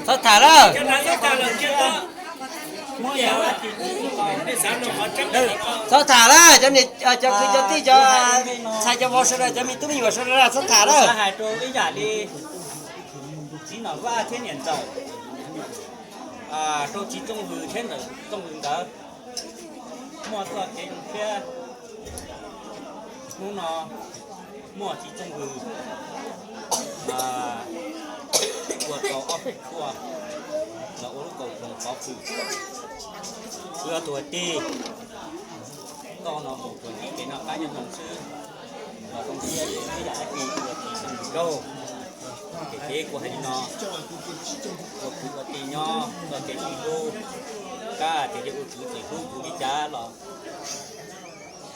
Txhob tham lawm. Txhob tham lawm, cov niam cov kwv cov tij cov ntxhais cov vauv sawv daws, cov me tub me nyuam sawv daws, txhob tham lawm. Hais rau ib yam li txiv Nom Vaj thiab niam ntxawm, rau txiv Txooj Vws thiab ntxawm Txooj Vws nkawd muaj txoj kev zoo siab. Hnub no muaj txiv Txooj Vws ua tau ob peb tshuaj los ua lub kaus hloov pov hwm. Kuv yog tus tij, koj no mus tuav ntsib kev noj qab nyob zoo xwb, los zoo siab ib yam dab tsi ua txiv Txooj Vws zaug. Ces kuv hais li no, ua kwv ua tij nyob txoj kev sib hlub, kab tias yog ua kwv txawm hlub kuv li cas los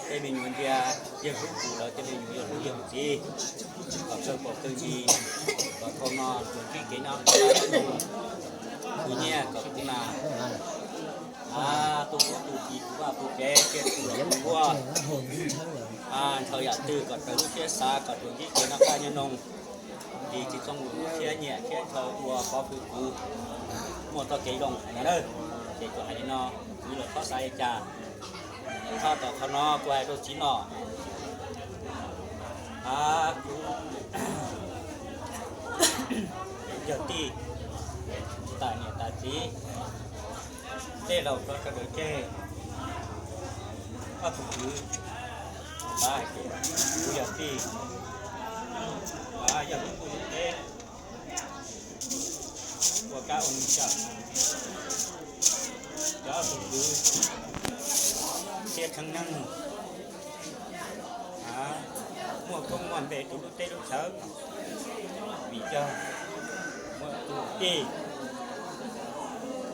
tej me nyuam ntsia yawg hlub kuv lawv tej me nyuam yog hlub yawg mus txiv. Kom kawg paus kawg nti, kom thaum no tuav ntsib kev noj qab nyob zoo, kuv nyiaj kom kuv nas, tu ub tu ci kuv vaj kuv tsev, tsiaj txhu los kuv nkuaj, ntshaw yam twg kom raws lub siab xav, kom tuav ntsib kev noj qab nyob zoo. Vim txiv Txooj Vws lub siab nyiam thiab ntshaw ua pov hwm kuv muaj txoj kev zoo hais no na. Ces kuv hais li no, kwv los txhob xav li cas. Txog tom qhov no kuv hais rau txiv Nom, kuv yog tij, tas niam tas txiv, tej laus tso sawv daws tseg, ob tug kwv, kuv yog tij, yog lub ntuj lub teb, ua kab ua num xyaw, cov ob tug kwv thiab txheeb neeg muaj koob muaj npe rau lub teb lub chaw, vim yog muaj tus tij,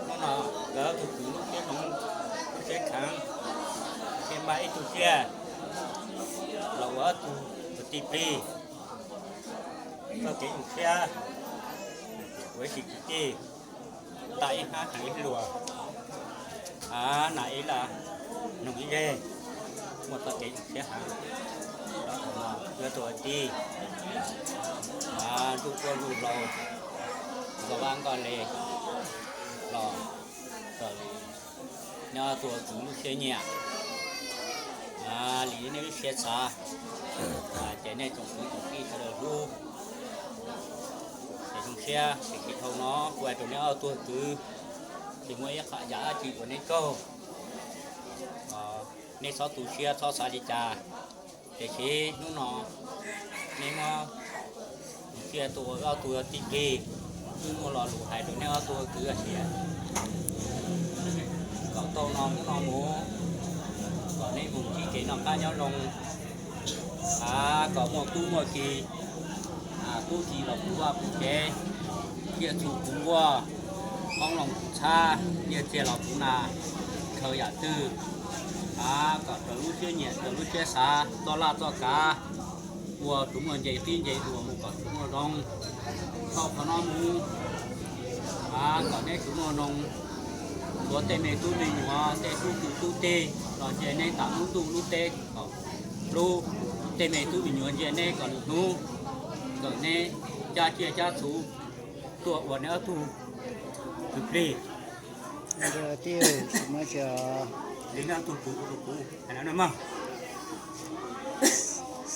hnub no nkawd ob tug kwv lub siab hloov, lub siab kheev, thiaj npaj ib tug tsiaj los ua ob tug kwv tij plig. Txoj kev zoo siab, ua ib tug kwv tij, tas ib hnab kheev ib hluas, nas ib laj, noog ib zej, muaj txoj kev zoo siab heev. Yog tus tij, ntuj quaj ntuj hlau, nkoj vaj nkoj le los txawm nyob tus kwv lub siab nyiam li nej lub siab xav, ces nej tsoom kwv tsoom tij sawv daws hlub. Ces zoo siab, ces tsis dhau no kuv hais rau nej ob tug kwv, tsis muaj ib qho yam dab tsi uas nej tsaug, nej txhob tu siab txhob xav li cas. Tiam sis hnub no nej muab cia tus ua ob tug tij plig, wb muaj lo lus hais rau nej ob tug kwv hais tias kom tau no hnub no mus, kom nej mus ntsib kev noj qab nyob zoo, kom muaj tub muaj ki, tub ki los puv vaj puv tsev, tsiaj txhu puv nkuaj, qoob loo puv txhab, nyiaj txiag los puv nas, ntshaw yam twg kom raws lub siab nyiam raws lub siab xav, txoj laj txoj kav ua tsuas muaj nce qib nce dua mus kom tsuas muaj zoo. Tau qhov no mus, kom neb tsuas muaj zoo. Tshuav tej me tub me nyuam tej tub kwv tub tij los ntsia neb tam lub ntuj lub teb kom hlub, tej me tub me nyuam ntsia neb kom lwm hnub kom neb cab tsiaj cab txhu tuaj ua neb ob tug kwv plig. Tij,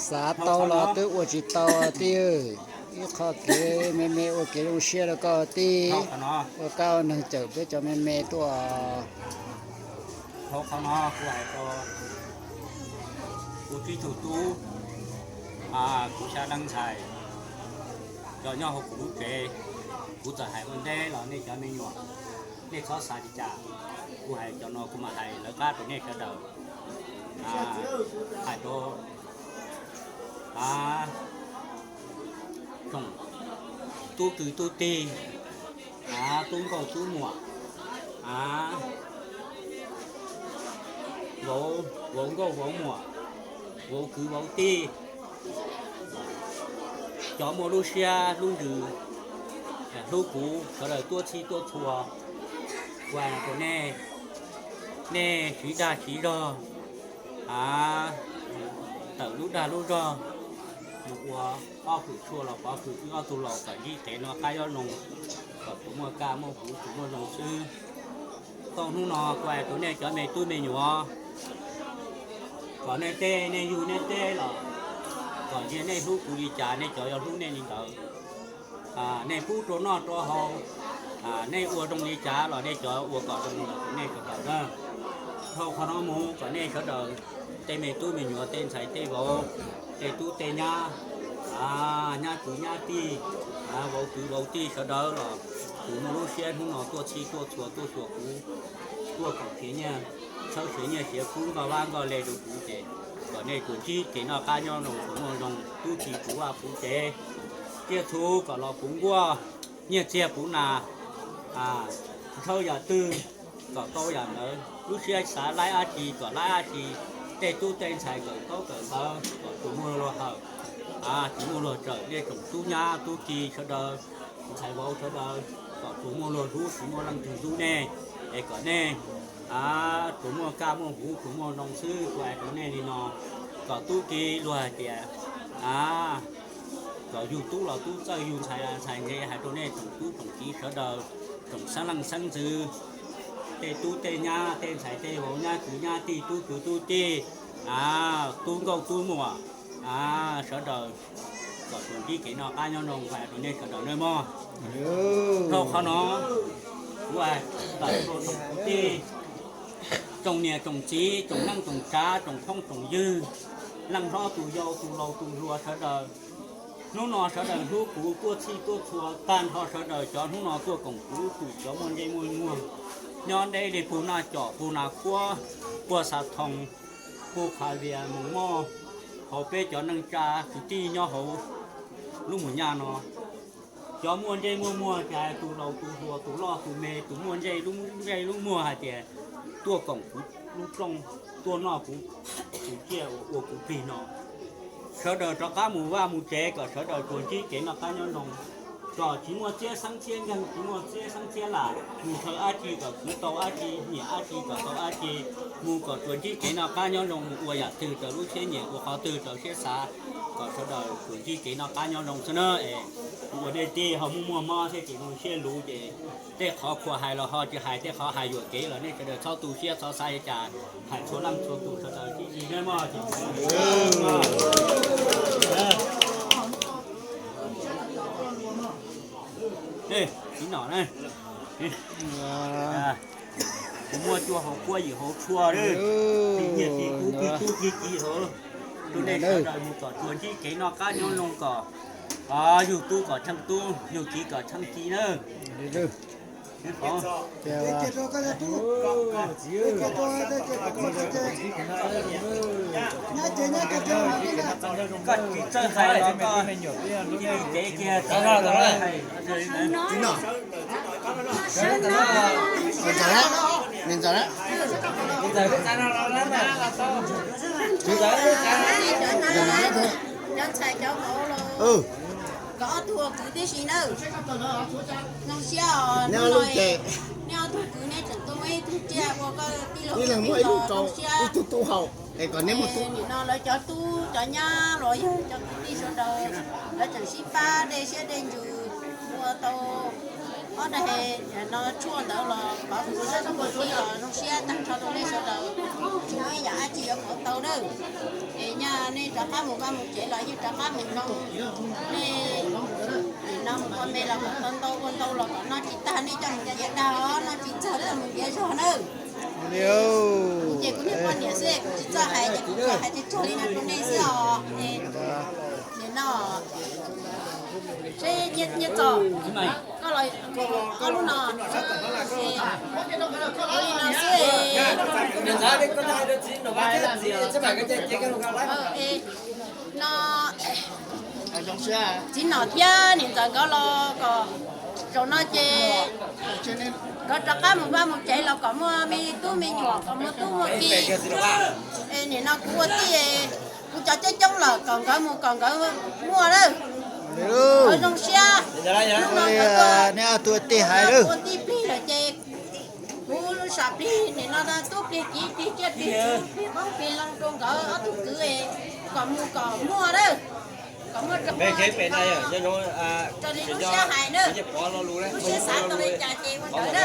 xav tau los twb ua tsis tau tij. Ib qho kev me me ua kev zoo siab rau koj tij, ua kab ua neeg cawm peb cov me me tuaj. Dhau qhov no kuv hais rau kuv tsib tug tub, kuv xya leej ntxhais, cov nyob hauv kuv lub tsev, kuv txawm hais ua ntej los nej cov me nyuam, nej txhob xav li cas. Kuv hais cov no kuv mam hais lawv qab rau nej sawv daws. Hais rau tsoom tub kwv tub tij, tub nkauj tub muam, vauv nkauj vauv muam, vauv kwv vauv tij, cov muaj lub siab hlub ntsws hlub kuv sawv daws tuaj txhij tuaj txhua, kuv hais rau nej, nej siv dag siv zog, tawm lub dag lub zog, mus ua ob hwm tshuaj los pov hwm wb ob tug laus kom ntsib kev noj qab nyob zoo, kom tsuas muaj kaj muaj huv tsuas muaj zoo xwb. Txij hnub no kuv hais rau nej cov me tub me nyuam, kom nej tej nej yug nej tej los kom ntsia nej hlub kuv li cas nej cov yuav hlub nej li ntawd. Nej pub rau noj rau haus, nej ua zoo li cas los nej cov ua kom zoo li ntawd rau nej sawv daws na. Dhau qhov no mus kom nej sawv daws tej me tub me nyuam tej ntxhais tej vauv, tej tub tej nyab, nyab kwv nyab tij, vauv kwv vauv tij sawv daws los kuv muaj lub siab hnub no tuaj txhij tuaj txhua tuaj xyuas kuv, tuaj koom siav nyiaj, txhawb siav nyiaj siav kub nkoj vab nkoj le rau kuv ces kom nej tsuas ntsib kev noj qab nyob zoo tsuas muaj zoo tub ci puv vaj puv tsev, tsiaj txhu kom los puv nkuaj, nyiaj txiag puv nas, ntshaw yam twg kom tau yam ntawd, lub siab xav laib dab tsi kom laib dab tsi, tej tub tej ntxhais kawm ntaub kawm ntawv kom tsuas muaj luag hawm, tsis muaj luag tsawm, nej tsoom tub nyab tub ci sawv daws, ntxhais vauv sawv daws kom tsuas muaj luag hlub tsis muaj leej twg hlub nej, es kom nej tsuas muaj kaj muaj huv tsuas muaj zoo xwb, kuv hais rau nej li no, kom tub ki luag hais tias kom yug tub los tub txawj yug ntxhais los ntxhais ntse, hais rau nej tsoom tub tsoom kiv sawv daws, tsoom xeeb leej xeeb ntxwv, tej tub tej nyab tej ntxhais tej vauv nyab kwv nyab tij tub kwv tub tij, tub nkauj tub muam, sawv daws kom tsuas ntsib kev noj qab nyob zoo hais rau nej sawv daws nawb mog. Dhau qhov no kuv hais tawm rau tsoom kwv tij, tsoom niam tsoom txiv tsoom neej tsoom tsav tsoom phooj tsoom ywg, leej hlob tus yau tus laus tus hluas sawv daws, hnub no sawv daws hlub kuv tuaj txhij tuaj txhua tag nrho sawv daws cov hnub no tuaj koom kuv tus cov muaj ntsej muaj muag nyob deb li puag Naj Coj puag Nas Khuab puag Xav Thoos puag Qhav Vias Moos Moj, hauv peb cov neej tsa kwv tij nyob hauv lub mus nyaj no, cov muaj ntsej muaj muag ces tus laus tus hluas tus loj tus me tus muaj ntsej lub ntsej lub muag hais tias tuaj koom kuv lub rooj, tuaj noj kuv tus tsiaj uas ua kuv plig no. Sawv daws rov qab mus vaj mus tsev kom sawv daws tsuas ntsib kev noj qab nyob zoo, kom tsis muaj txiab xeeb txiab nkeeg tsis muaj txiab xeeb txiab lam, mus ntshaw dab tsi kom khwv tau dab tsi, nyiam dab tsi kom tau dab tsi, mus kom tsuas ntsib kev noj qab nyob zoo, mus ua yam twg raws lub siab nyiam ua qhov twg raws siab xav, kom sawv daws tsuas ntsib kev noj qab nyob zoo xwb na. Es ua nej tij ho muaj muaj mob thiab ces zoo siab luv ces tej qhov khuam hais los ho tsis hais, tej qhov hais yuam kev los nej sawv daws txhob tu siab txhob xav li cas, hais txhua leej txhua tus sawv daws tib si nawb mog. Txiv nom na, kuv muaj cuaj hauv kuab yim hauv tshuaj, nyiaj txiag tub tub kiv kiv hauv, rau nej sawv daws mus kom tsuas ntsib kev noj qab nyob zoo kom yug tub kom tsheej tub, yug kiv kom tsheej kiv nawb. Koj tsis txawj hais los koj cia li cev kiag. Cov ntxhais cov vauv los, koj ob tug ua kwv tib si nawb. Zoo siab os, nej ob tug kwv nej tseem tuaj muaj ib tug tsiaj ua koj tij laug tij laug, zoo siab. Nim no lawv cov tub cov nyab los yog cov kwv tij sawv daws, lawv tseem sib pab dej siab dej ntsws ua tau ob daig no tshuaj ntawd los pov hwm sab tub pov tij los zoo siab tag nrho rau nej sawv daws, tsis muaj ib yam dab tsi yuav pov tau nawb. Es nyaj nej rov qab mus vaj mus tsev los yeej rov qab mus mloog, nej nim no mus ua me los kom tau ntau ua ntau los kom noj tsis tag nej coj mus ntiav dag os, noj tsis txog coj mus ntiav zog nawb. Ces kuv niag poj niam xwb kuv tsis txawj hais ces kuv tsuas hais tsawg tsawg li no rau nej xwb os. Nim no seb Nyiaj Txos, koj los, koj lub no, ua li no xwb. No, txiv nom thiab niam ntxawm nkawd los kom zaum no ces nkawd rov qab mus vaj mus tsev los kom muaj me tub me nyuam, kom muaj tub muaj ki. Es nim no kuv ua tij, kuv cov coob coob lawm kom nkawd mus kom nkawd muaj lawm. Nkawd zoo siab. Hnub no nkawd tuaj, nej ob tug ua tij hais lawm, ua tij plig lawm ces kuv sam plig nim no tub plig kiv plig tsiaj plig txhu plig qoob plig loo rau nkawd ob tug kwv kom mus kom muaj lawm. Peb kev pem na, nyob zoo, ces pov lo lus, pov lo lus, pov lo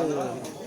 lus.